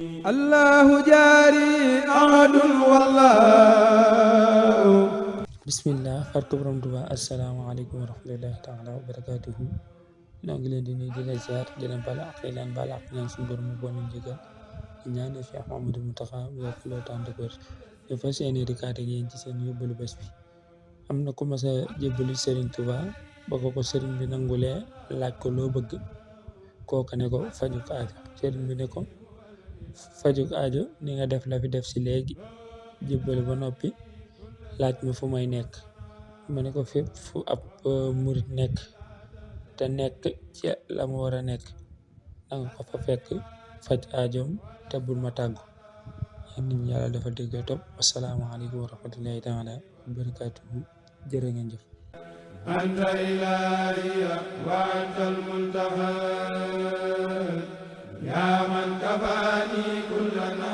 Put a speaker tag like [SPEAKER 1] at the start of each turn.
[SPEAKER 1] الله جاري أحد والله.
[SPEAKER 2] bismillah farko borom Tuubaa asalaamaaleykum wa rahmatullahi taala wa barakaatuhu. ñoo ngi leen di nuyu di leen ziar di leen bala ak di leen bala ak ñaan suñu borom mu bon njëgal di ñaanal Cheikh Mamadou Mountakha mu yokk loo tànn ko ñu fas yéene di kaate yéen ci seen yóbbalu bés bi. am na ku mas a jébbalu Serigne Touba ba ko Serigne bi nangulee laaj ko loo bëgg kooka ne ko fajuk aajo. Serigne bi ne ko fajuk aajo ni nga def la fi def si léegi jébbalu ba noppi laaj ma fu may nekk. ma ne ko fépp fu ab murit nekk te nekk ci la mu war a nekk danga ko fa fekk faj aajoom te bul ma tàggu. yéen nit ñi yàlla dafa dégg topp. asalaamaaleykum wa rahmatullahi taala wa barakaatuhu. jërë ngeen jëf.
[SPEAKER 1] anta ilaahiya wa anta almuntaha yaa man kafaani kullana